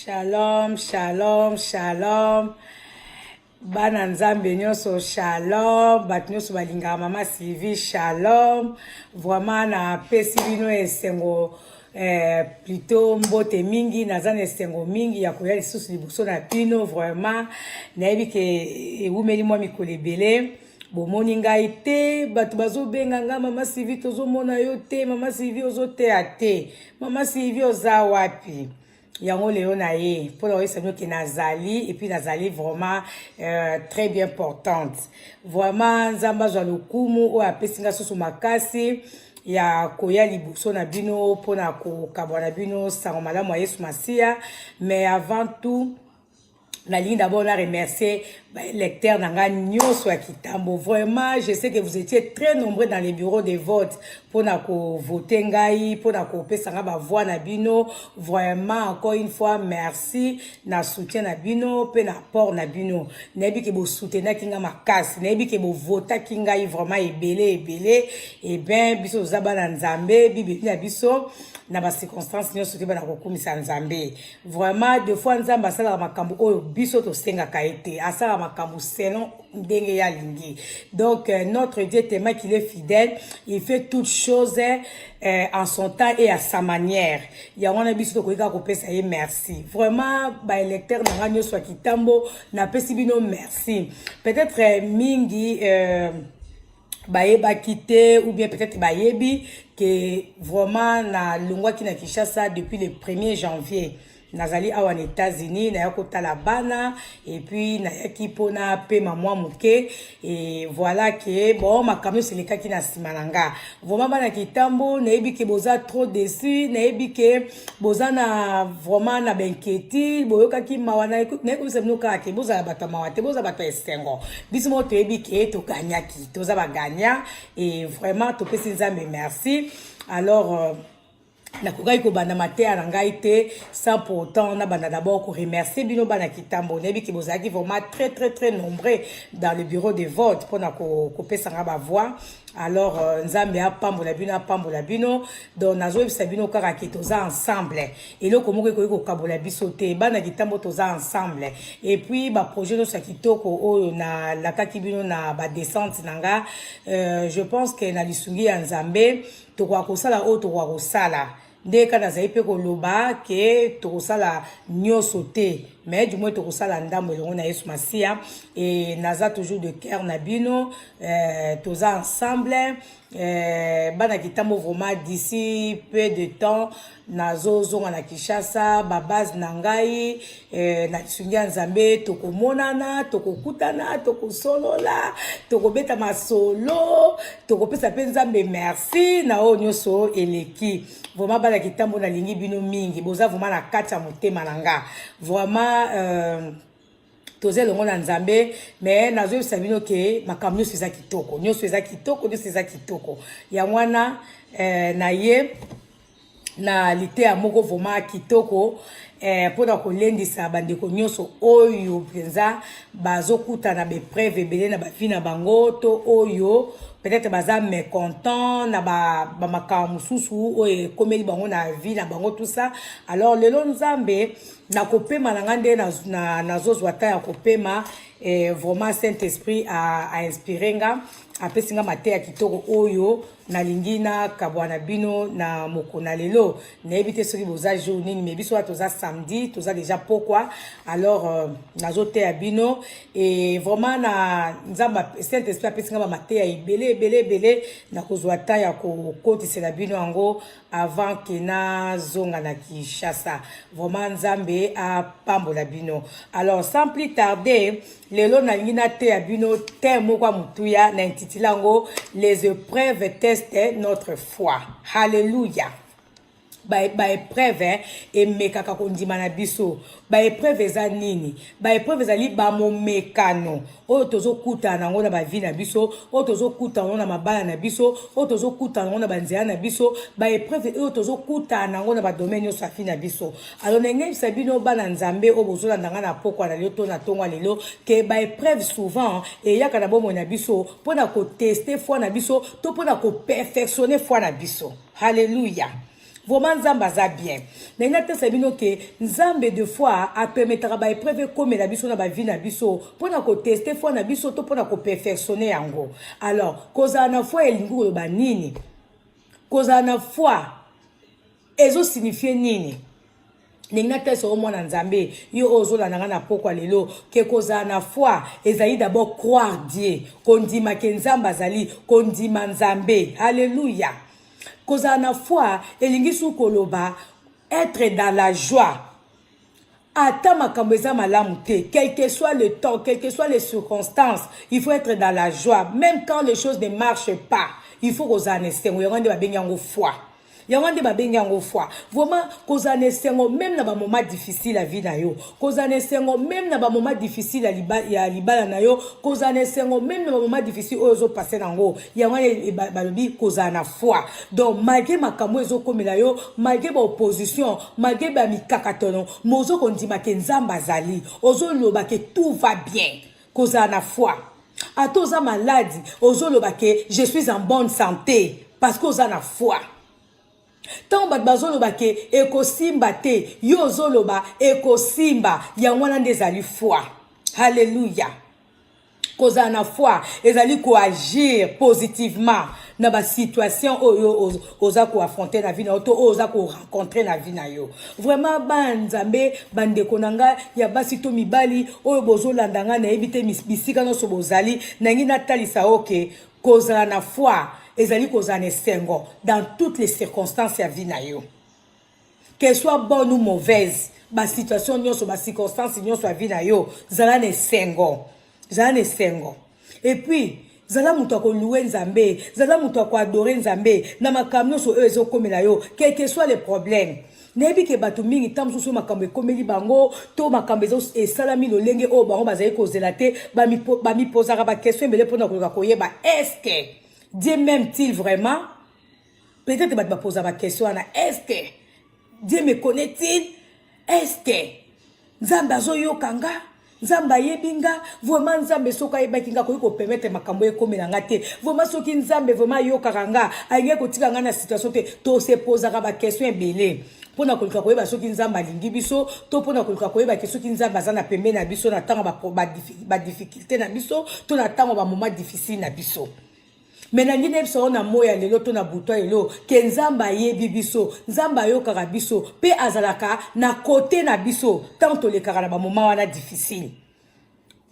Shalom, shalom, shalom. Bana Nzambe nyonso shalom, bato nyonso balingaka mama Sylvie shalom. Vraiment napesi bino esengo plutôt mbote mingi, naza na esengo mingi ya koya lisusu liboso na bino. Vraiment nayebi ke ewumeli mwa mikolo ebele bomoni ngai te. Bato bazobenga nga: "Mama Sylvie, tozomona yo te. Mama Sylvie, ozoteya te. Mama Sylvie, oza wapi?" Yango lelo na ye mpona koyebisa bino ke nazali, et puis nazali vraiment très bien portante. Vraiment Nzambe azwa lokumu oyo apesi nga susu makasi ya koya liboso na bino mpona kokabwa na bino sango malamu ya Yesu Masiya. Mais avant tout, nalingi d'abord na remercier baélecteur na ngai nyonso ya Kitambo. Vraiment, je sais que vous étiez très nombreux dans les bureaux de vote mpona kovote ngai, mpona kopesa ngai bavoix na bino. Vraiment, encore une fois, merci na soutien na bino mpe na apport na bino. Nayebi ke bosoutenaki ngai makasi, nayebi ke bovotaki ngai vraiment ebele ebele. Eh bien, biso toza bana Nzambe, bibebi na biso na bacirconstance nyonso te, bana kokumisa Nzambe. Vraiment, des fois Nzambe asalaka makambo oyo biso tosengaka ye te, asalaka makambo selon ndenge ye alingi. Donc notre Dieu, tellement qu'il est fidèle, il fait toutes choses en son temps et à sa manière. Yango wana biso tokoki kaka kopesa ye merci. Vraiment, baélecteur na ngai nyonso ya Kitambo, napesi bino merci. Peut-être mingi bayebaki te, ou bien peut-être bayebi ke vraiment nalongwaki na Kinshasa depuis le 1er janvier. Nazali awa na États-Unis, naya kotala bana et puis nayaki mpona pema mwa moke. Et voilà ke bon, makambo nyonso elekaki na nsima na nga. Vraiment, bana Kitambo, nayebi ke boza trop déçu, nayebi ke boza na vraiment na bainquiétude, boyokaki mawa. Nayebi kobisa bino kaka ke bozala bato ya mawa te, bozala bato ya esengo. Biso moko toyebi ke toganyaki, toza bagagnant et vraiment topesi Nzambe merci. Alors nakokaki kobanda mateya na ngai te sans pourtant nabanda d'abord koremercier bino bana Kitambo. Nayebi ke bozalaki vraiment très très très nombreux dans le bureau de vote mpona kopesa nga bavoix. Alors Nzambe apambola bino, apambola bino. Donc nazoyebisa bino kaka ke toza ensemble, eloko moko ekoki kokabola biso te. Bana Kitambo, toza ensemble. Et puis baprojet nyonso ya kitoko oyo nalakaki bino na badescente na nga, je pense ke na lisungi ya Nzambe tokoka kosala oyo tokoka kosala. Nde kaka nazali mpe koloba ke tokosala nyonso te, mais du moins tokosala ndambo elongo na Yesu Masiya. E naza toujours de cœur na bino, toza ensemble, bana Kitambo. Vraiment, d'ici peu de temps nazozonga na Kinshasa, babase na ngai. Na lisungi ya Nzambe tokomonana, tokokutana, tokosolola, tokobeta masolo, tokopesa mpe Nzambe merci na oyo nyonso eleki. Vraiment, bana Kitambo, nalingi bino mingi, boza vraiment na kati ya motema na nga. Vraiment, toza elongo na Nzambe. Mais nazoyebisa bino ke makambo nyonso eza kitoko, nyonso eza kitoko, nyonso eza kitoko. Yango wana na ye na liteya moko vraiment kitoko mpona kolendisa bandeko nyonso oyo mpenza bazokutana baépreuve ebele na bavie na bango, to oyo peut-être baza mécontent na bamakambo mosusu oyo ekomeli bango na vie na bango, tout ça. Alors lelo Nzambe nakopema na nga nde nazozwa ta ya kopema. Vraiment, Saint Esprit ainspire nga, apesi nga mateya kitoko oyo nalingi nakabwa na bino na mokolo na lelo. Nayebi te soki boza jour nini, mais biso wana toza samedi, toza déjà pokwa. Alors nazoteya bino et vraiment na Nzambe, Saint Esprit apesi nga bamateya ebele ebele ebele. Nakozwa ta ya kokotisela bino yango avant ke nazonga na Kinshasa. Vraiment, Nzambe apambola bino. Alors, sans plus tarder, lelo nalingi nateya bino thème moko ya motuya na intitulé yango "Les épreuves testent notre foi". Halleluya! Baépreuve emekaka kondima na biso. Baépreuve eza nini? Baépreuve ezali bamomekano oyo tozokutana yango na bavie na biso, oyo tozokutana yango na mabala na biso, oyo tozokutana yango na banzela na biso, baépreuve oyo tozokutana yango na badomaine nyonso ya vie na biso. Alors ndenge bino bana Nzambe oyo bozolanda nga na pokwa na lelo to na ntongo ya lelo, ke baépreuve souvent eyaka na bomoi na biso mpona kotester foi na biso to mpona koperfectionner foi na biso. Halleluya! Vraiment Nzambe aza bien. Nalingi natesa bino ke Nzambe de fois apermetaka ba épreuve ekomela biso na ba vie na biso mpona koteste foi na biso to mpona koperfectionne yango. Alors kozala na foi elingi koloba nini? Kozala na foi ezosignifie nini? Ndenge natesa yo mwana Nzambe, yo oyo ozolanda ngai na pokwa lelo, ke kozala na foi ezali d'abord croire Dieu, kondima ke Nzambe azali, kondima Nzambe. Alleluya. Kozala na foi elingi su koloba être dans la joie ata makambo eza malamu te, quel que soit le temps, quel que soit les circonstances, il faut être dans la joie. Même quand les choses ne marchent pas, il faut kozala na esengo. Yango nde babengi yango foi, yango nde babengi yango foi. Vraiment, kozala na esengo même na bamoment difficile ya vie na yo, kozala na esengo même na bamoment difficile ya libala na yo, kozala na esengo même na bamoment difficile oyo ozopase nango, yango wana balobi kozala na foi. Donc malgré makambo ezokomela yo, malgré baopposition, malgré bamikakatano, mo ozokondima ke Nzambe azali, ozoloba ke tout va bien. Kozala na foi, ata oza maladi, ozoloba ke je suis en bonne santé, parce que oza na foi. Ntango bato bazoloba ke ekosimba te, yo ozoloba ekosimba. Yango wana nde ezali foi. Halleluya. Kozala na foi ezali koagir positivement na basituation oyo oza koaffronte na vie na yo to oyo oza korencontre na vie na yo. Vraiment, bana Nzambe, bandeko na ngai ya basi to mibali oyo bozolanda ngai, nayebi te bisika nyonso bozali, nangi natalisa oke kozala na foi ezali kozala na esengo dans toutes les circonstances ya vie na yo, qu'elle soit bonne ou mauvaise. Basituation nyonso, bacirconstance nyonso ya vie na yo, zala na esengo, zala na esengo. Et puis zala moto akolouer Nzambe, zala moto akoadorer Nzambe na makambo nyonso oyo ezokomela yo, quel que soit le problème. Nayebi ke bato mingi, ntango mosusu makambo ekomeli bango to makambo esalami lolenge oyo bango bazali kozela te, bamipozaka baquestion ebele mpona koluka koyeba: est-ce Dieu m'aime-t-il vraiment? Peut-être bato bapoza baquestion wana: est-ce que Dieu me connaît-il? Est-ce que Nzambe azoyoka nga? Nzambe ayebi nga vraiment? Nzambe soki ayebaki nga, akoki kopermettre makambo ekomela nga te. Vraiment, soki Nzambe vraiment ayokaka nga, alingi kotika nga na situation te. Tosepozaka baquestion ebele mpona koluka koyeba soki Nzambe alingi biso to mpona koluka koyeba ke soki Nzambe aza na pembeni na biso na ntango badifficulté na biso to na ntango bamoment difficile na biso. Me nangi nayebisa oyo na moi ya lelo to na butu ya lelo ke Nzambe ayebi biso, Nzambe ayokaka biso mpe azalaka na kote na biso ntango tolekaka na bamoment wana difficile.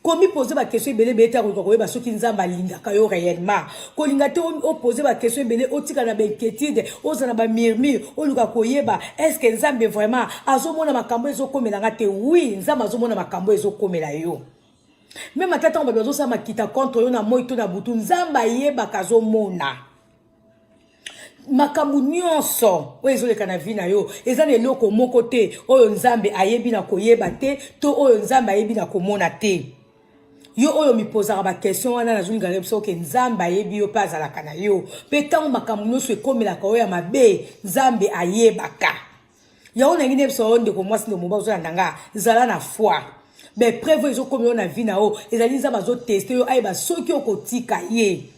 Komipose baquestion ebele ebele te koluka koyeba soki Nzambe alingaka yo réellement. Kolinga te opose baquestion ebele, otika na bainquiétude, oza na bamurmure, oluka koyeba est-ce Nzambe vraiment azomona makambo ezokomelanga te. Oui, Nzambe azomona makambo ezokomela yo. Même ata ntango bato bazosala makita contre yo na moi to na butu, Nzambe ayebaka, azomona makambo nyonso oyo ezoleka na vie na yo. Eza na eloko moko te oyo Nzambe ayebi na koyeba te to oyo Nzambe ayebi na komona te. Yo oyo mipozaka baquestion wana, nazolinga biso oke Nzambe ayebi yo mpe azalaka na yo. Mpe ntango makambo nyonso ekomelaka oyo ya mabe, Nzambe ayebaka yango. Nangi nayebisa oyo, ndeko mwasi, ndeko mobali ozolanda nga, zala na foi. Baépreuve ezokomi yo na vie na yo, ezali Nzambe azoteste yo, ayeba soki okotika ye.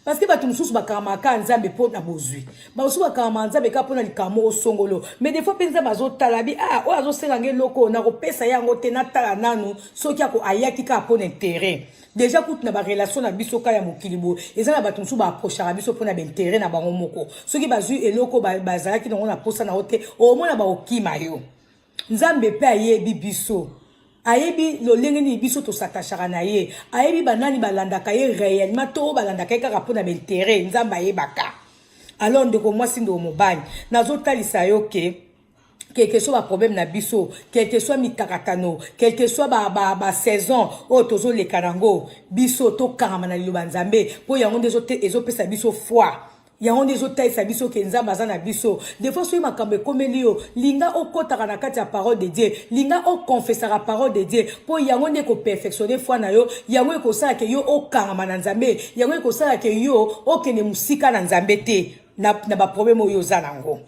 Parce que bato mosusu bakangamaka Nzambe mpo na bozwi, bamosusu bakangamaka Nzambe kaka mpo na likambo moko songolo. Mais des fois mpe Nzambe azotala bi: ah, oyo azosenga nga eloko, nakopesa yango te, natala nanu soki ako ayaki kaka mpo na intérêt. Déjà kutu na barelation na biso kaka ya mokili boye, eza na bato mosusu baapprochaka biso mpo na baintérêt na bango moko. Soki bazwi eloko bazalaki nango na posa na yo te, omona bakokima yo. Nzambe mpe ayebi biso, ayebi lolenge nini biso tosatachaka na ye, ayebi banani balandaka ye réellement to balandaka ye kaka mpona baintérêt. Nzambe ayebaka. Alors ndeko mwasi, ndeko mobali, nazotalisa yo ke quel que soit baproblème na biso, quel que soit mikakatano, quel que soit basaison ba, ba oyo tozoleka nango, biso tokangama na liloba Nzambe, mpo yango nde ezopesa biso foi, yango nde ezotalisa biso ke Nzambe aza na biso. Des fois soki makambo ekomeli yo, linga okɔtaka na kati ya parole de Dieu, linga okonfesaka parole de Dieu, mpo yango nde ekoperfectionne foi na yo, yango ekosala ke yo okangama na Nzambe, yango ekosala ke yo okende mosika na Nzambe te na baproblème oyo oza nango.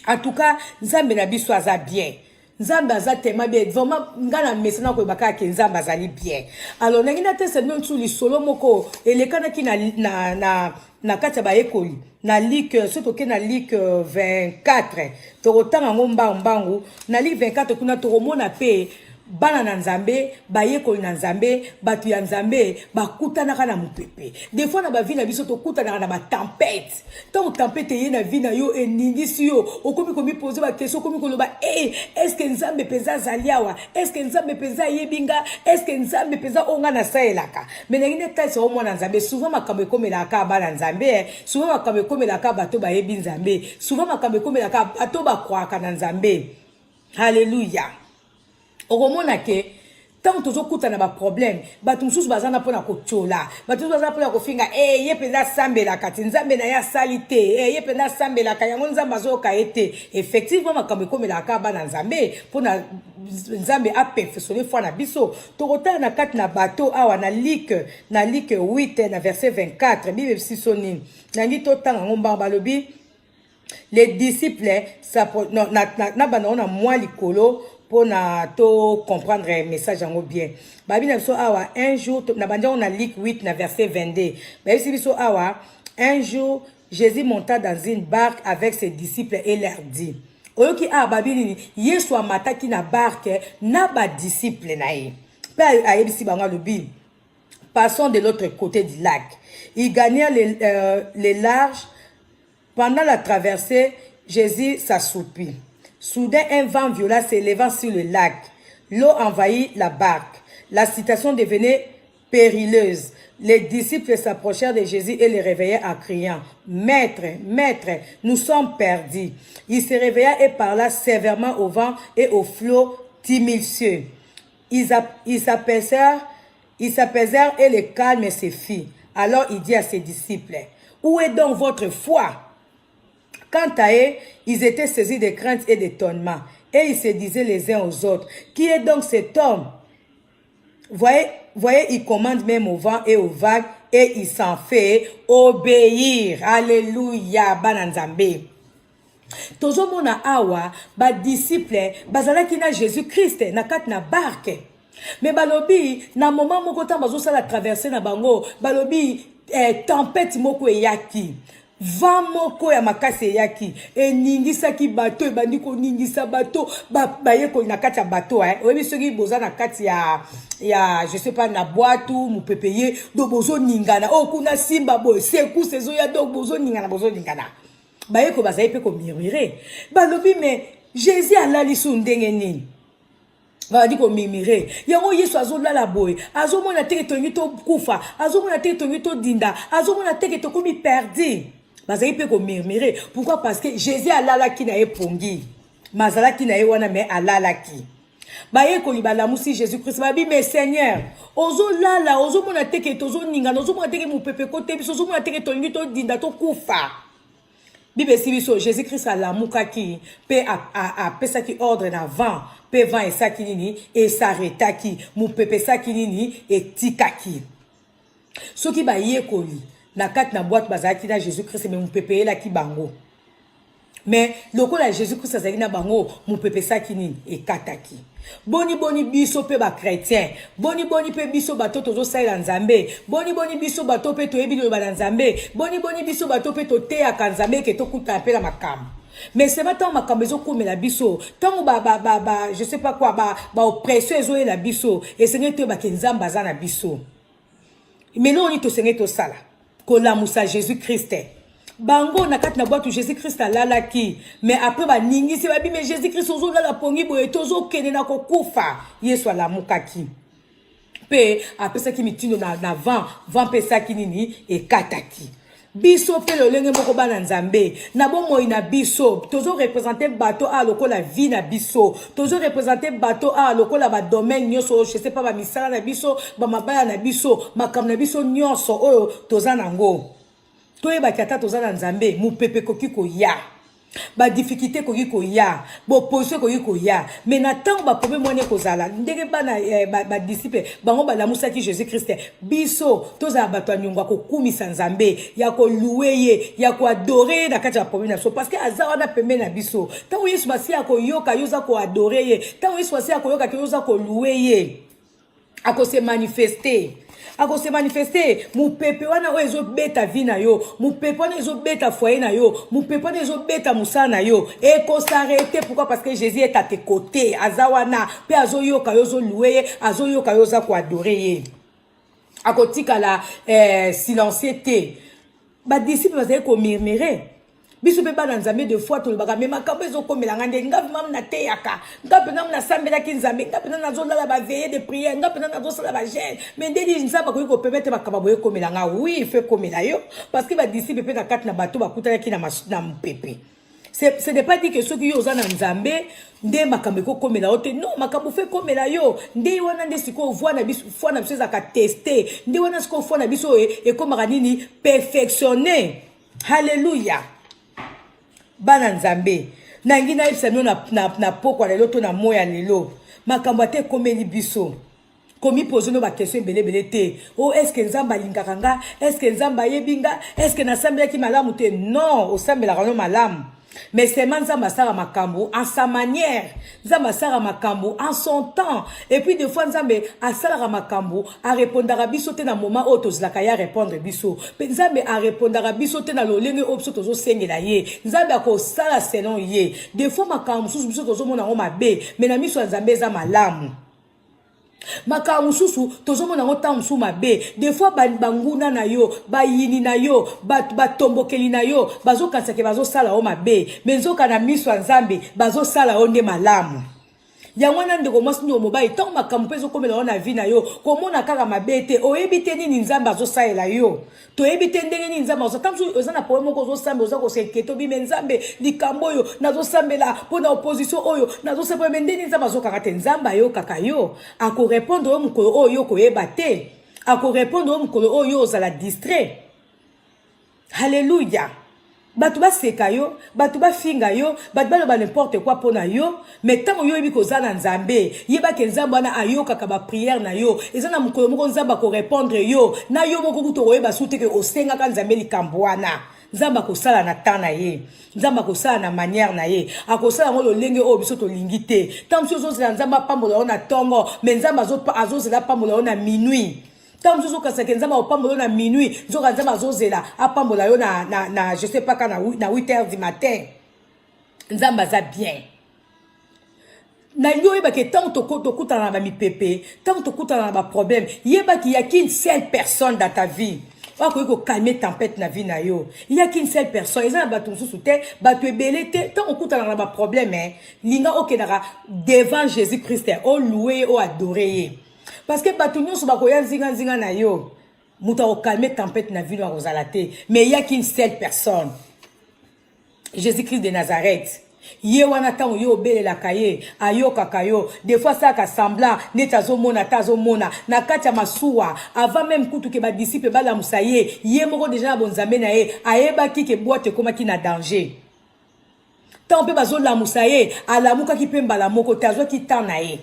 En tout cas, Nzambe na biso aza bien. Nzambe aza tellement bien, vraiment. Nga na mesana koyeba kaka ke Nzambe azali bien. Alors ndenge natesa bino ntu lisolo moko elekanaki na kati ya bayekoli na Luc. Soki toke na Luc 24, tokotanga yango mbangu mbangu. Na Luc 24 kuna tokomona mpe bana na Nzambe, bayekoli na Nzambe, bato ya Nzambe bakutanaka na mopepe. Des fois na bavie na biso tokutanaka na batempête. Ntango tempête eye na vie na yo, eningisi yo, okomi komiposer baquestion, okomi koloba: e est-ce Nzambe mpenza azali awa? Est-ce Nzambe mpenza ayebi nga? Est-ce Nzambe mpenza oyo nga nasalelaka? Mais ndenge netalisa o mwana Nzambe, souvent makambo ekomelaka bana Nzambe, souvent makambo ekomelaka bato bayebi Nzambe, souvent makambo ekomelaka bato bakwaka na Nzambe. Halleluya! Okomona ke ntango tozokutana baproblème, bato mosusu baza na mpona kotiola, bato mosusu baza na mpona kofinga: e ye mpenza asambelaka ti Nzambe na ye asali te, e ye mpenza asambelaka yango, Nzambe azoyoka ye te. Effectivement, makambo ekomelaka kaka bana Nzambe mpona Nzambe aperfectionner foi na biso. Tokotala na kati na bato awa na Luc 8 na verset 24. Bible biso nini? Nangi totanga yango mbango. Balobi les disciples, non, na banda na mwa likolo mpona to comprendre message yango bien. Babi na biso awa un jour, na bandi yango na Luc 8 na verset 22, bayebisi biso awa: un jour, Jésus monta dans une barque avec ses disciples et leur dit. Oyoki awa babi nini? Yesu amataki na barque na badisciple na ye mpe ayebisi bango, alobi: passons de l'autre côté du lac. Ils gagnèrent les larges. Pendant la traversée, Jésus s'assoupit. Soudain, un vent violent s'élevant sur le lac. L'eau envahit la barque. La situation devenait périlleuse. Les disciples s'approchèrent de Jésus et le réveillèrent en criant: Maître, Maître, nous sommes perdus. Il se réveilla et parla sévèrement au vent et au flot tumultueux. Ils s'apaisèrent et le calme se fit. Alors il dit à ses disciples: Où est donc votre foi? Quant à eux, ils étaient saisis de crainte et d'étonnement. Et ils se disaient les uns aux autres: Qui est donc cet homme? Voyez, voyez, il commande même au vent et aux vagues et il s'en fait obéir. Alléluia, bana Nzambe. Tozomona awa badisciple bazalaki na Jésus Christ na kati na barque, mais balobi na moment moko, ntango bazosala traversée na bango, balobi tempête moko eyaki, vent moko ya makasi eyaki, eningisaki bato, ebandi koningisa bato. Bayekoli na kati ya bato, oyebi soki boza na kati ya je sais pas, na bwatu, mopepe ye, donc bozoningana oyo kuna, simba boye, secousse ezoya, donc bozoningana, bozoningana. Bayekoli bazali mpe komurmurer, balobi: mais Jésus alali su ndenge nini? Babandi komurmurer yango. Yesu azolala boye, azomona teke tolingi tokufa, azomona teke tolingi todinda, azomona teke tokomi perdu. Bazali mpe komurmurer. Pourquoi? Parce que Jésus alalaki na ye pongi, ma azalaki na ye wana, mais alalaki. Bayekoli balamusi Jésus Christ, babi: mais Seigneur, ozolala, ozomona teke tozoningana, ozomona teke mopepe kote biso, ozomona teke tolingi todinda, tokufa. Bible esi biso Jésus Christ alamukaki mpe apesaki ordre na vent, mpe vent esaki nini? Es'arrêtaki. Mopepe esaki nini? Etikaki. Soki bayekoli na kati na bwate bazalaki na Jésus Christ, mais mopepe eyelaki bango, mais lokola Jésus Christ azalaki na bango, mopepe esaki nini? Ekataki. Boni boni biso mpe bachrétien? Boni boni mpe biso bato tozosalela Nzambe? Boni boni biso bato mpe toyebi liloba na Nzambe? Boni boni biso bato mpe toteyaka Nzambe eke tokutana mpe na makambo? Mais sema ntango makambo ezokomela biso, ntango ba, ba, ba, ba, je sais pas quoi, baoppression ba ezoyela biso, esengeli toyebake Nzambe aza na biso. Mais eloko nini tosengeli tosala? Kolamusa Jésus Christ. Bango na kati na bwatu, Jésus Christ alalaki, mais après baningisi, babi: mais Jésus Christ, ozolala pongi boye, tozokende na kokufa. Yesu alamukaki mpe apesaki mitindo na vent. Vent mpe esaki nini? Ekataki. Biso mpe lolenge moko, bana Nzambe, na bomoi na biso tozoreprésenter bato awa lokola vie na biso, tozoreprésenter bato awa lokola badomaine nyonso, je sais pas, bamisala na biso, bamabaya na biso, makambo na biso nyonso oyo toza nango. Toyebaki ata toza na Nzambe, mopepe ekoki koya. Badifficulté ekoki koya, baopposition ekoki koya, mais na ntango baproblème wana ekozala, ndenge bana badisciple bango balamusaki Jésus Christ, biso tozala bato ya niongo ya kokumisa Nzambe, ya kolouer ye, ya koadorer ye na kati ya baproblème na biso, parce que aza wana pembeni na biso. Ntango Yesu Masiya akoyoka yo oza koadorer ye, ntango Yesu Masiya akoyoka ke yo oza kolouer ye, akose manifester, akose manifester. Mopepe wana oyo ezobeta vie na yo, mopepe wana ezobeta foyer na yo, mopepe wana ezobeta mosala na yo, ekos'arrêter. Pourquoi? Parce que Jésus est à tes côtés. Aza wana mpe azoyoka yo ozolouer ye, azoyoka yo oza koadorer ye. Akotikala silencieux te. Badisciple bazali komurmurer. Biso mpe bana Nzambe, de fois tolobaka: "Me makambo ezokomela nga nde nga vraiment nateyaka, nga mpenza nasambelaki Nzambe, nga mpenza nazolala baveillée de prière, nga mpenza nazosala bajeûne, mais ndeni Nzambe akoki kopermettre makambo boye ekomela nga?" Oui, il faut ekomela yo, parce que badisciple mpe na kati na bato bakutanaki na mopepe. Ce n'est pas dit que soki yo oza na Nzambe nde makambo ekokomela yo te. Non, makambo faut ekomela yo. Nde wana nde sikoyo foi na biso, foi na biso ezalaka testée. Nde wana sikoyo foi na biso oyo ekomaka nini? Perfectionné. Halleluya! Bana Nzambe, nangi nayebisa bino na pokwa lelo to na moya lelo, makambo ate ekomeli biso, komiposer no baquestion ebelebele te: "O oh, est-ce Nzambe alingaka nga? Est-ce Nzambe ayebi nga? Est-ce nasambelaki malamu te?" Non, osambelaka no malamu, mais seulement Nzambe asala makambo en sa manière, Nzambe asalaka makambo en son temps. Et puis des fois Nzambe asalaka makambo, arépondaka biso te na moment oyo tozalaka ya répondre biso, mpe Nzambe arépondaka biso te na lolenge oyo biso tozosengela ye. Nzambe akosala selon ye. Des fois makambo mosusu biso tozomona yango mabe, mais na miso ya Nzambe eza malamu. Makambo mosusu tozomona yango ntango mosusu mabe, des fois banguna na yo, bayini na yo, batombokeli na yo bazokanisake bazosala yo mabe, mais nzoka na miso ya Nzambe bazosala yo nde malamu. Yango wana, ndeko mwasi, ndeko mobali, ntango makambo mpe ezokomela yo na vie na yo, komona kaka mabe te. Oyebi te nini Nzambe azosalela yo, toyebi te ndenge nini Nzambe azo. Ntango mosusu oza na problème moko, ozosambela, oza kos'inquiéter, obime: "Nzambe, likambo oyo nazosambela mpo na opposition oyo nazosambela, mais ndenge Nzambe azokaka te?" Nzambe ayokaka yo, akorépondre yo mokolo oyo yo koyeba te, akorépondre yo mokolo oyo yo ozala distrait. Halleluya! Bato baseka yo, bato bafinga yo, bato baloba n'importe quoi mpo na yo, mais ntango yo oyebi koza na Nzambe, yebaki Nzambe wana ayokaka baprière na yo. Eza na mokolo moko Nzambe akorépondre yo, na yo moko kutu okoyeba su te ke osengaka Nzambe likambo wana. Nzambe akosala na temps na ye, Nzambe akosala na manière na ye, akosala yango lolenge oyo biso tolingi te. Ntango mosusu ozozela Nzambe apambola yo na ntongo, mais Nzambe azozela apambola yo na minuit. Ntango mosusu okasaki Nzambe akopambola yo na minuit, nzoka Nzambe azozela apambola yo na je sais pas ka na 8 heures du matin. Nzambe aza bien. Nalingi oyebaki, ntango tokutana na bamipepe, ntango tokutana na baproblème, yebaki y a qu'une seule personne dans ta vie oyo akoki kocalmer tempête na vie na yo. Y a qu'une seule personne. Eza na bato mosusu te, bato ebele te. Ntango okutanaka na baproblème, linga okendaka devant Jésus Christ, olouer ye, oadorer ye, parce que bato nyonso bakoya nzinganzinga na yo, moto akocalmer tempête na vie no akozala te. Mais y a qu'une seule personne, Jésus Christ de Nazareth. Ye wana, ntango yo obelelaka ye, ayokaka yo. Des fois asalaka semblant neti azomona te, azomona na kati ya masuwa. Avant même kutu ke badisciple balamusa ye, ye moko déjà na bonzambe na ye ayebaki ke bwato ekomaki na danger. Ntango mpe bazolamusa ye, alamukaki mpe mbala moko te, azwaki temps na ye.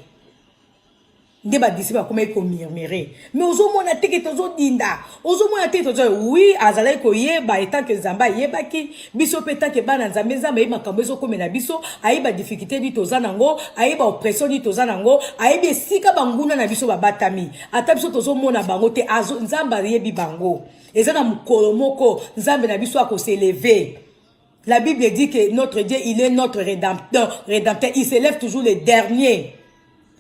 Nde badisciple bakomaki komurmurer: "Mais ozomona te ke tozodinda? Ozomona te tozo?" Oui, azalaki koyeba en tant que Nzambe. Ayebaki biso mpe en tant que bana Nzambe. Nzambe ayebi makambo ezokomela biso, ayebi badifficulté nini toza nango, ayebi baoppression nini toza nango, ayebi esika banguna na biso babatami. Ata biso tozomona bango te, Nzambe ayebi bango. Eza na mokolo moko Nzambe na biso akos'élever. La Bible dit que notre Dieu, il est notre rédempteur. Rédempteur. Il s'élève toujours le dernier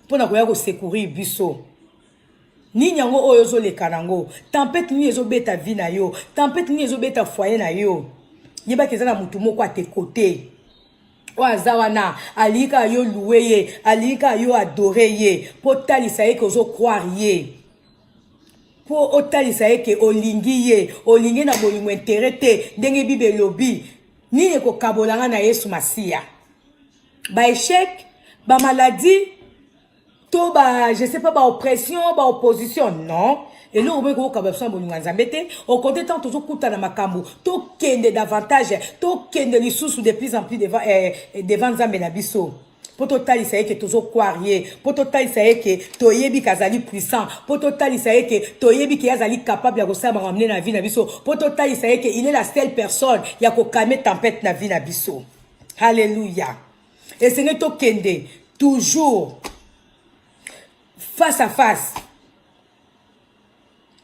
mpona koya kosecourir biso. Nini yango oyo ozoleka nango? Tempête nini ezobeta vie na yo? Tempête nini ezobeta foyer na yo? Yebaki eza na motu moko atekote oyo aza wana, alingi kaka yo louer ye, alingi kaka yo adorer ye, mpo otalisa ye ke ozocroire ye, mpo otalisa ye ke olingi ye, olingi na bolingo intérêt te. Ndenge Bible elobi, nini ekokabolanga na Yesu Masiya? Baéchec, bamaladi. To ba, je sais pas, ba oppression, ba opposition, non. Eloko moko ekokaba biso na bolingo ya Nzambe te. Okote ntango tozokutana makambo, tokende davantage, tokende lisusu de plus en plus devant, devant Nzambe na biso, mpo totalisa ye ke tozokware ye, mpo totalisa ye ke toyebi ke azali puissant, mpo totalisa ye ke toyebi ke ye azali capable ya kosala makambo minene na vie na biso, mpo totalisa ye ke il est la seule personne ya kocalmer tempête na vie na biso. Halleluya! Esengeli tokende toujours face à face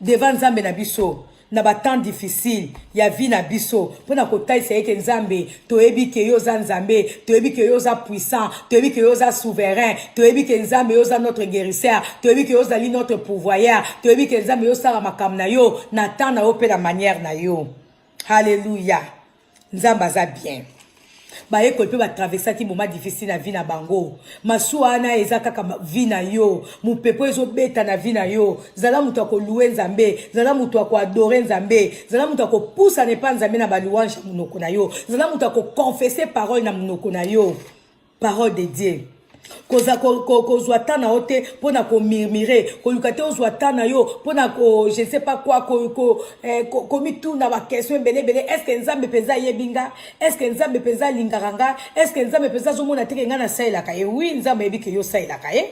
devant Nzambe na biso na batemps difficile ya vie na biso, mpona kotalisa ye ke Nzambe, toyebi ke yo oza Nzambe, toyebi ke yo oza puissant, toyebi ke yo oza souverain, toyebi ke Nzambe, yo oza notre guérisseur, toyebi ke yo ozali notre pourvoyeur, toyebi ke Nzambe, yo osala makambo na yo na temps na yo mpe na manière na yo. Halleluya! Nzambe aza bien. Bayekoli mpe batraversaki moment difficile na vie na bango. Masuwa wana eza kaka vie na yo. Mopepo ezobeta na vie na yo, zala moto ya kolouer Nzambe, zala moto ya koadorer Nzambe, zala moto ya kopusana epa Nzambe na balouange ya monoko na yo, zala moto ya koconfesser parole na monoko na yo, parole de Dieu. Kozwa temps na yo te mpona komurmurer, koluka te ozwa temps na yo mpona ko, je ne sais pas quoi, komituna baquestion ebele ebele: est ce que Nzambe mpenza ayebi nga? Est ce que Nzambe mpenza alingaka nga? Est ce que Nzambe mpenza azomona teke nga nasalelaka ye? Oui, Nzambe ayebi ke yo osalelaka ye,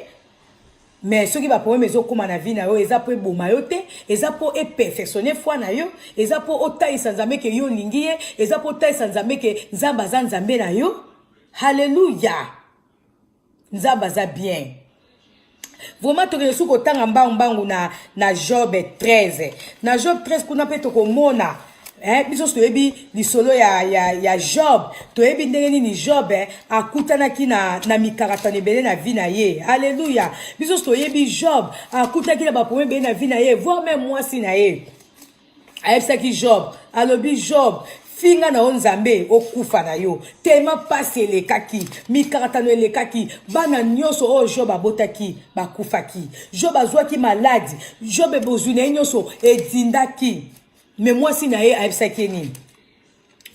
mais soki baproblème ezokóma na vie na yo, eza mpo eboma yo te, eza mpo eperfectionner foi na yo, eza mpo otalisa Nzambe ke yo olingi ye, eza mpo otalisa Nzambe ke Nzambe aza Nzambe na yo. Halleluya! Nzambe aza bien vraiment. Tokende soki kotanga mbangu-mbangu na Job 13. Na Job 13 kuna mpe tokomona, biso toyebi lisolo ya Job, toyebi ndenge nini Job akutanaki na mikaratano ebele na vie na ye. Alleluya! Biso toyebi Job akutaki na baproblème ebele na vie na ye, voire même mwasi na ye ayebisaki Job, alobi: "Job, finga na yo Nzambe, okufa na yo." Tema mpasi elekaki, mikaratano elekaki, bana nyonso oyo Job abotaki bakufaki, Job azwaki maladi, Job bozwi na ye nyonso edindaki. Mais mwasi na ye ayebisaki ye nini?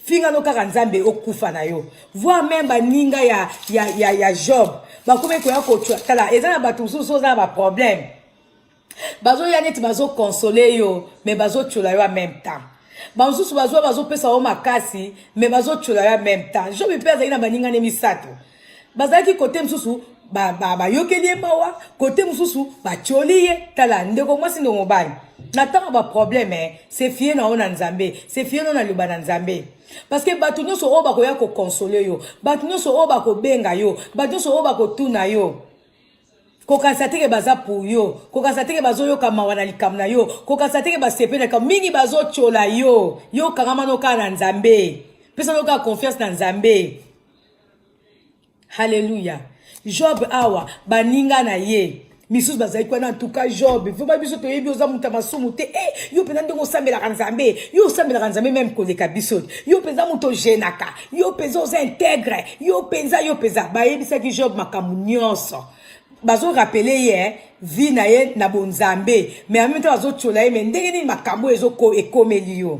"Finga no kaka Nzambe, okufa na yo." Voire même baninga ya Job bakomi koya kotwa. Tala, eza na bato mosusu oza na baproblème, bazoya neti bazoconsoler yo, mais bazotiola yo en même temps. Bamosusu bazwa, bazopesa yo makasi, mais bazotiola yo en même temps. Job mpe azalaki na baninga ne misato, bazalaki kote mosusu bayokeli ye mawa, kote mosusu batioli ye. Tala, ndeko mwasi, ndeko mobali, na ntango baproblème, se fier na yo na Nzambe, se fier no na liloba na Nzambe, parce que bato nyonso oyo bakoya koconsoler yo, bato nyonso oyo bakobenga yo, bato nyonso oyo bakotuna yo, kokanisa teke baza pour yo, kokanisa teke bazoyoka mawa na likambo na yo, kokanisa teke basepe na likambo mingi, bazotyola yo. Yo kangama no kaka na Nzambe, pesa no kaka confiance na Nzambe. Halleluya! Job awa, baninga na ye misusu bazalaki wana: "Ntuka Job, vraiment biso toyebi oza moto ya masumu te. Yo mpenza, ndenge osambelaka Nzambe, yo osambelaka Nzambe même koleka biso. Yo mpenza moto ojeûnaka, yo mpenza oza intègre, yo mpenza, yo mpenza." Bayebisaki Job makambo nyonso, bazorappeler ye vie na ye na bonzambe, mais en même temps bazotiola ye: "Mais ndenge nini makambo oyo ekomeli yo?"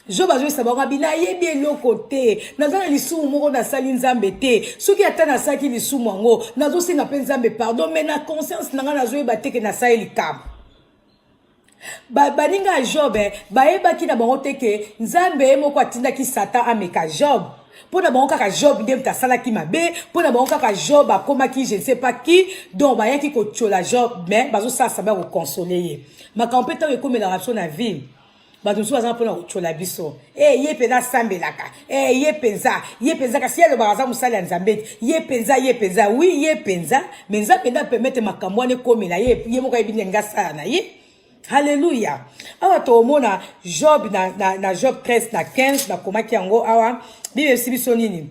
Job azoyesa bango abi: "Nayebi eloko te, naza na lisumu moko nasali Nzambe te. Soki ata nasalaki lisumu yango, nazosenga mpe Nzambe pardon, mais na conscience na ngai nazoyeba te ke nasali likambo." Baninga ya Job bayebaki na bango te ke Nzambe ye moko atindaki Satan ameka Job. Mpo na bango kaka Job nde moto asalaki mabe, mpo na bango kaka Job akomaki je ne sais pas qui. Donc bayaki kotiola Job, mais bazosala samba ya koconsoler ye. Makambo mpe ntango ekomelaka biso na vie, bato mosusu baza mpona kotiola biso: "E, ye mpenza asambelaka, e, ye mpenza, ye mpenza, kasi ye alobaka aza mosali ya Nzambe te. Ye mpenza, ye mpenza." Oui, ye mpenza, mais Nzambe nde apermettre makambo wana ekomela ye. Ye moko ayebi ndenge asala na ye. Halleluya! Awa tokomona Job na Job 13 na 15, nakomaki yango awa. Bible esi biso nini?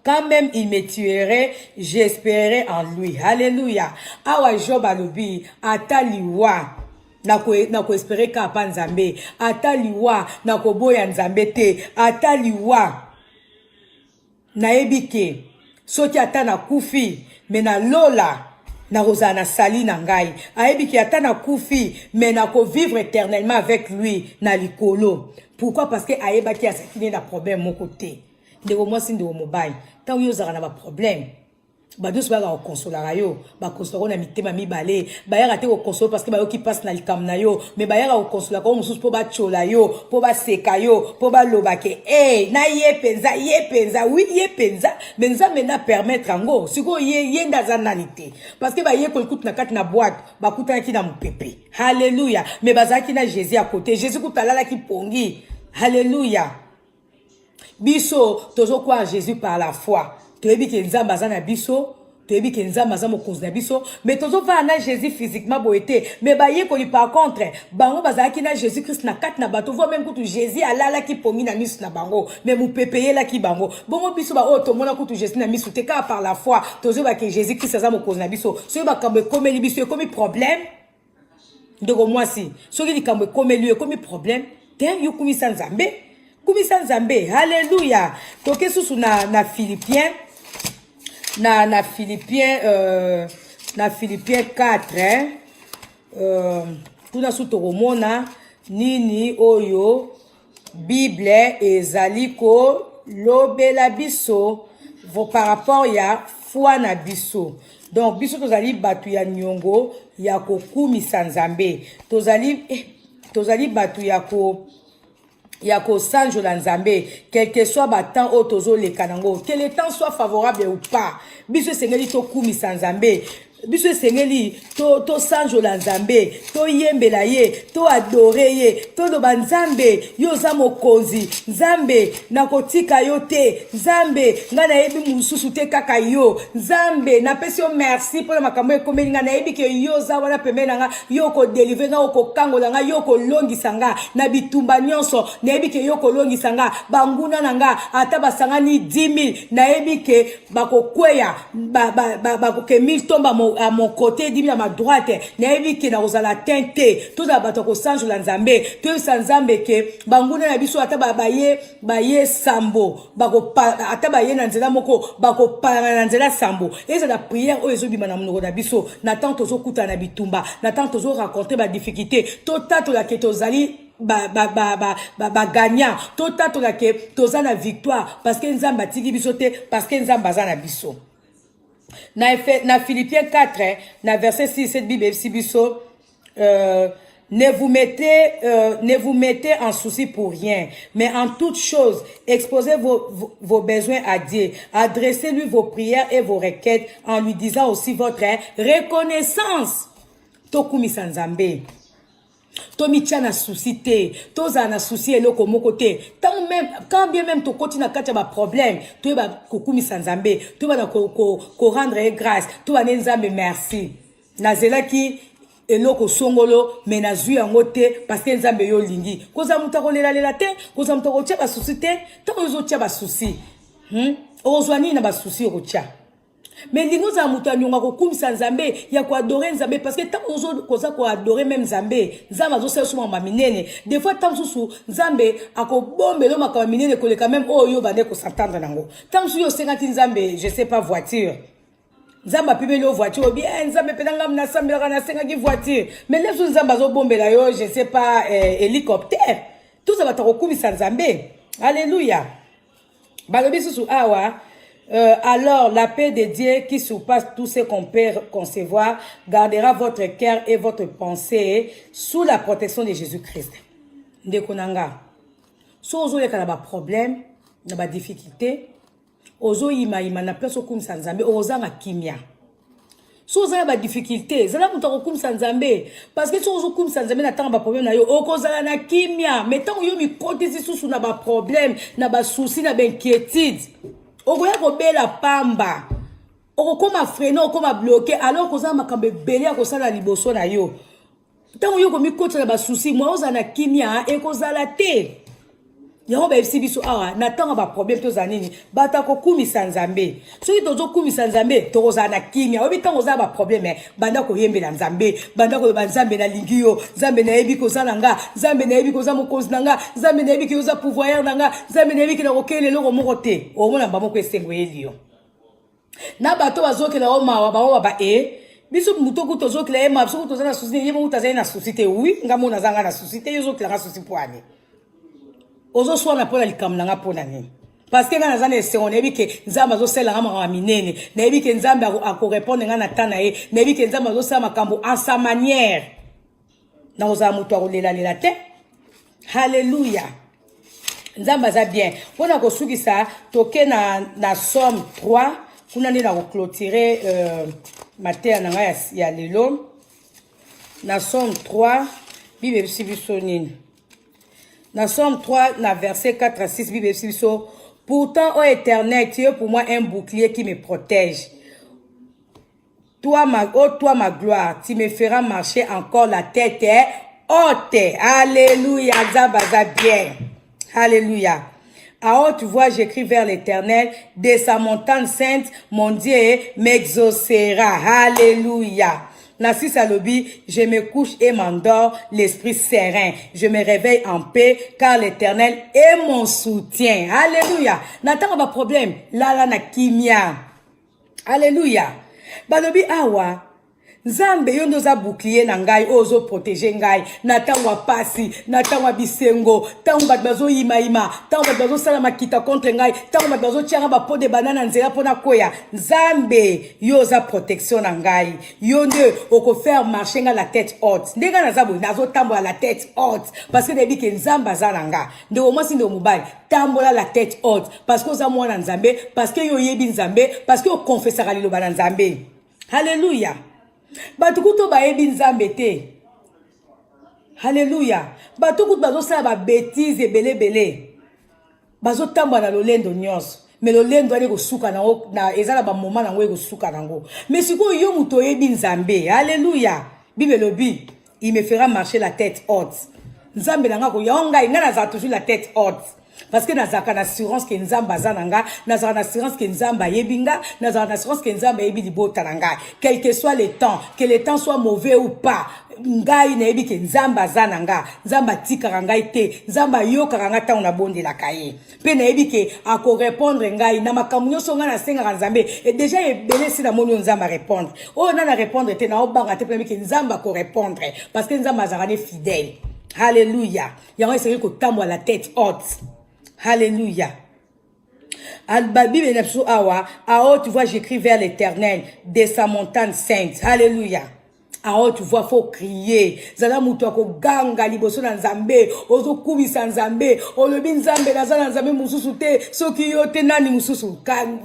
"Quand même il me tuerait, j'espérerais en lui." Alléluia! Awa Job alobi: "Ata liwa, nakoespérer kaka mpa Nzambe. Ata liwa, nakoboya Nzambe te. Ata liwa, nayebi ke soki ata nakufi, mais nalola nakozala na sali na ngai." Ayebi ke ata nakufi, mais nakovivre éternellement avec lui na likolo. Pourquoi? Parce que ayebaki azalaki nde na problème moko te. Ndeko mwasi, ndeko mobali, ntango yo ozalaka na baproblème, Bato nyonso bayaka kokonsolaka yo, bakonsolaka yo na mitema mibale. Bayaka te kokonsola parce que bayoki mpasi na likambo na yo, me bayaka kokonsolaka yo mosusu mpo batyola yo, mpo baseka yo, mpo baloba ke e na ye mpenza, ye mpenza, wi ye mpenza. Me Nzambe nde apermettre yango. Sikoyo ye, ye nde aza nani te? Parce que bayekoli kutu na kati na bwate bakutanaki na mopepe, halleluya, me bazalaki na Jésus ya kote. Jésus kutu alalaki pongi, halleluya. Biso tozocroire Jésus par la foi. Toyebi ke Nzambe aza na biso, toyebi ke Nzambe aza mokonzi na biso, mais tozovanda na Jésus physiquement boye te. Mais bayekoli par contre, bango bazalaki na Jésus Christ na kati na bato, voire même kutu Jésus alalaki pongi na miso na bango, mais mopepe eyelaki bango. Bongo biso baoyo tomona kutu Jésus na miso te, kaka par la foi tozoyeba ke Jésus Christ aza mokonzi na biso. Soki makambo ekomeli biso, ekomi problème? Ndeko mwasi, soki likambo ekomeli yo, ekomi problème te. Yo kumisa Nzambe, kumisa Nzambe, halleluya. Toke susu na Philippiens, na Philippiens 4, hein? Kuna su tokomona nini oyo Bible ezali kolobela biso par rapport ya foi na biso. Donc biso tozali bato ya niongo ya kokumisa Nzambe, tozali bato ya kosanjola Nzambe, quel que soit batemps oyo tozoleka nango, que le temps soit favorable ou pas. Biso esengeli tokumisa Nzambe, biso esengeli tosanjola Nzambe, toyembela ye, toadorer ye, toloba: "Nzambe, yo oza mokonzi. Nzambe, nakotika yo te. Nzambe, ngai nayebi mosusu te, kaka yo. Nzambe, napesi yo merci mpona makambo ekomeli ngai. Nayebi ke yo oza wana pembeni na ngai, yo okodélivrer ngai, okokangola ngai, yo okolongisa ngai na bitumba nyonso. Nayebi ke yo okolongisa ngai. Banguna na ngai, ata basangani 10 000, nayebi ke bakokweya, bakoke 1000 tomba à mon côté, 10 000 à ma droite, nayebi ke nakozala atteint te." Tozala bato ya kosanjola Nzambe, toyebisa Nzambe ke banguna na biso, ata baye sambo, ata baye na nzela moko, bakopalana na nzela sambo. Ezala prière oyo ezobima na monoko na biso na ntango tozokutana na bitumba, na ntango tozorencontrer badifficulté. Totatola ke tozali bagagnant, totatola ke toza na victoire, parce que Nzambe atiki biso te, parce que Nzambe aza na biso. Na Philippiens 4, na verset 6, cette Bible eyebisi biso: Ne vous mettez en souci pour rien, mais en toutes choses, exposez vos besoins à Dieu. Adressez-lui vos prières et vos requêtes en lui disant aussi votre reconnaissance. Tokumisa Nzambe, tomitia na souci te, tozala na souci eloko moko te. Ntango même, quand bien même tokoti na kati ya baproblème, toyeba kokumisa Nzambe, toyeba na korendre ye grâce, toyeba nde: "Nzambe, merci. Nazelaki eloko songolo, me nazwi yango te, parce que Nzambe, yo olingi." Kozala moto akolelalela te, kozala moto akotia basouci te. Ntango ozotia basouci, Okozwa nini na basouci okotia? Me ndenge ozala moto ya niongo ya kokumisa Nzambe, ya koadorer Nzambe, parce que ntango koza koadorer même Nzambe, Nzambe azosala so makambo minene. Des fois, ntango mosusu Nzambe akobombela makambo minene koleka même oyo yo bande kos'attendre nango. Ntango mosusu yo osengaki Nzambe, je sais pas, voiture, Nzambe apimeli yo voiture. Obi: "Eh, Nzambe, mpenza ngai nasambelaka, nasengaki voiture." Mais nde mosusu Nzambe azobombela yo, je sais pas, hélicoptère. Toza bato kokumisa Nzambe, alleluya. Balobi susu awa: Alors la paix de Dieu qui surpasse tout ce qu'on peut concevoir gardera votre cœur et votre pensée sous la protection de Jésus-Christ. Ndeko na nga, so ozoleka na baproblème, na badifficulté, ozoyimayima na place okumisa Nzambe, okozanga kimia. So oza na badifficulté, ezala moto akokumisa Nzambe, parce que soki ozokumisa Nzambe na ntango baproblème na yo, okozala na kimia. Mais ntango yo mikotisi susu na baproblème, na basouci, na bainquiétude, okoya kobela pamba, okokóma frein, okóma bloqué, alors kozala makambo ebele ya kosala liboso na yo. Ntango yo komikotisa na basouci, mwa ozala na kimia ekozala te. Yango bayebisi biso awa: na ntango ya baproblème, tozala nini? Bato akokumisa Nzambe. Soki tozokumisa Nzambe, tokozala na kimia. Oyebi, ntango oza na baproblème, banda koyembela Nzambe, banda koyeba: "Nzambe, nalingi yo. Nzambe, nayebi koza na nga. Nzambe, nayebi koza mokonzi na nga. Nzambe, nayebi ke oza pourvoyeur na nga. Nzambe, nayebi ke nakokele eloko moko te." Omona mba moko esengo eyeli yo. Na bato bazokela o mawa, bango baba e biso moto kutu tozokela ye mawa. Biso kutu toza na souci, ye moko azali na souci te. Wi, nga mona aza nga na souci te. Yo ozokelanga souci mpo ani? Ozoswana mpo na likambo na nga mpo na nini? Parce que ngai naza na esengo, nayebi ke Nzambe azosalela nga makambo ya minene, nayebi ke Nzambe akorépondre ngai na temps na ye, nayebi ke Nzambe azosala makambo en sa manière. Nakozala moto akolelalela te. Halleluya, Nzambe aza bien. Mpona kosukisa, toke na Psaume 3. Kuna nde na koclôturer mateya na ngai ya lelo. Na Psaume 3, Bible ebisi biso nini? Na Psaume 3, na verset 4 à 6, Bible ebisi biso: "Pourtant, ô Éternel, tu es pour moi un bouclier qui me protège. Toi, ma, oh toi, ma gloire, tu me feras marcher encore la tête haute." Alléluia, Nzambe aza bien. Alléluia. À haute voix, je crie vers l'Éternel. De sa montagne sainte, mon Dieu m'exaucera. Alléluia. Na 6 alobi: "Je me couche et m'endors, l'esprit serein. Je me réveille en paix, car l'Éternel est mon soutien." Alléluia. Na ntango ba problème, lala na kimia. Alléluia. Balobi awa: Nzambe, yo nde oza bouclier na ngai oyo ozoprotéger ngai na ntango ya pasi, na ntango ya bisengo, ntango bato bazoyimayima, ntango bato bazosala makita contre ngai, ntango bato bazotianga bapeaux de banane na nzela mpona koya. Nzambe, yo oza protection na ngai, yo nde okofaire marcher ngai la tête haute. Ndenge naza boye, nazotambola la tête haute parce que nayebi ke Nzambe aza na nga. Ndeko mwasi, ndeko mobali, tambola la tête haute parce que oza mwana Nzambe, parce que yo oyebi Nzambe, parce que okonfesaka liloba na Nzambe. Halleluya. Bato kutu bayebi Nzambe te, halleluya, bato kutu bazosala babêtises ebelebele, bazotambola na lolendo nyonso, mais lolendo wana ekosuka nango na, eza na bamoma nango ekosuka nango. Mais sikoyo yo moto oyebi Nzambe, halleluya, Bible elobi: "Il me fera marcher la tête haute." Nzambe na nga koya o ngai, ngai nazala toujours la tête haute parce que nazalaka na assurance ke Nzambe aza na nga, nazalaka na assurance ke Nzambe ayebi nga, nazalaka na assurance ke Nzambe ayebi libota na ngai. Quel que soit le temps, que le temps soit mauvais ou pas, ngai nayebi ke Nzambe aza na nga. Nzambe atikaka ngai te, Nzambe ayokaka nga ntango nabondelaka ye, mpe nayebi ke akorépondre ngai na makambo nyonso ngai nasengaka Nzambe. E déjà ebele esi namoni oyo Nzambe arépondre, oyo nana répondre te, naobanga te, mpe nayebi ke Nzambe akorépondre parce que Nzambe azalaka ne fidèle. Halleluya. Yango esengeli kotambola la tête haute. Halleluya. Bible na biso awa: "À haute voix, je crie vers l'Éternel de sa montagne sainte." Alléluia. À haute voix, faut crier. Zala moto akoganga liboso na Nzambe, ozokubisa Nzambe, olobi: "Nzambe, naza na Nzambe mosusu te, soki yo te, nani mosusu?"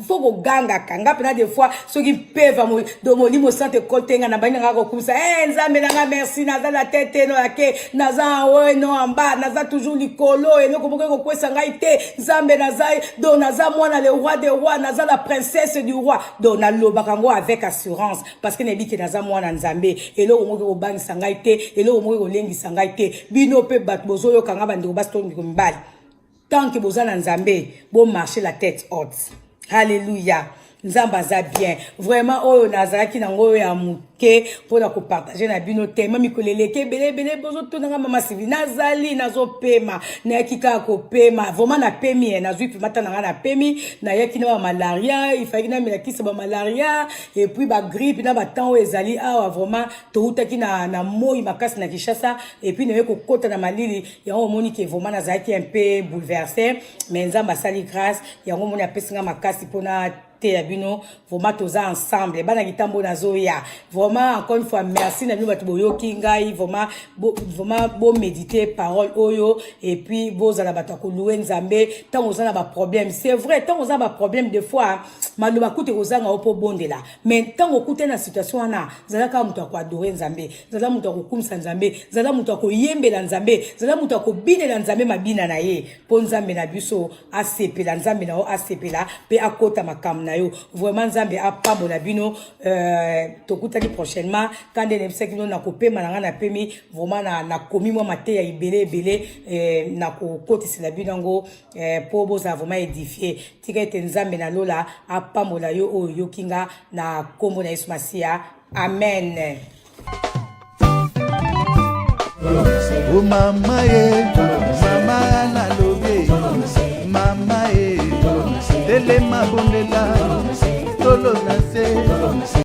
Faut kogangaka. Nga mpena, des fois, soki mpeva do Molimo Sante ekote nga na bandi nanga kokubisa: "E Nzambe nanga, merci, naza na te te no yake, naza en haut, no en bas, naza toujours likolo, eloko moko ekokwesa ngai te. Nzambe, naza donc naza mwana le roi des rois, naza la princesse du roi." Donc nalobaka yango avec assurance parce que nayebi ke naza mwana Nzambe. Eloko moko ekobangisa ngai te, eloko moko ekolengisa ngai te. Bino mpe bato bozoyoka nga, bandeko basi to ndeko mibali, tant que boza na Nzambe, bomarche la tête haute. Halleluya. Nzambe aza bien. Vraiment, oyo nazalaki nango oyo ya moke mpona kopartager na bino. Tema mikolo eleki ebele ebele bozotunanga: "Mama Sivi?" Nazali nazopema, nayaki kaka kopema. Vraiment napemi ye, nazwi pema ta na ngai, napemi. Nayaki na bamalaria, ifalaki namelakisa bamalaria et puis bagrippe na batemps oyo ezali awa. Vraiment toutaki na moi makasi na Kinshasa et puis naye kokota na malili. Yango omoni ke vraiment nazalaki un peu bouleversé, mais Nzambe asali grâce. Yango omoni apesi nga makasi mpona te ya bino. Vraiment toza ensemble, bana kitambo nazoya. Vraiment, encore une fois, merci na bino bato boyoki ngai. Vraiment bo, vraiment bomédite parole oyo et puis bozala bato ya kolouer Nzambe ntango oza na baproblème. C'est vrai, ntango oza na baproblème, des fois maloba kuta ekozanga yo mpo bondela, mais ntango okute na situation wana, zala kaka moto ya koadorer Nzambe, zala moto ya kokumisa Nzambe, zala moto ya koyembela Nzambe, zala moto ya kobinela Nzambe mabina na ye, mpo Nzambe na biso asepela, Nzambe na yo asepela mpe akota makambo na yo. Vraiment, Nzambe apambola bino. Tokutani prochainement. Kande nayebisaki bino na kopema na ngai, napemi. Vraiment nakomi mwa mateya ebele ebele, na kokotisela bino yango mpo bozala vraiment édifié. Tika ete Nzambe na lola apambola yo oyo oyoki nga, na nkombo na Yesu Masiya, amen. O mama ye, mama nalobi, mama ye, telema, bondela, tolo na se.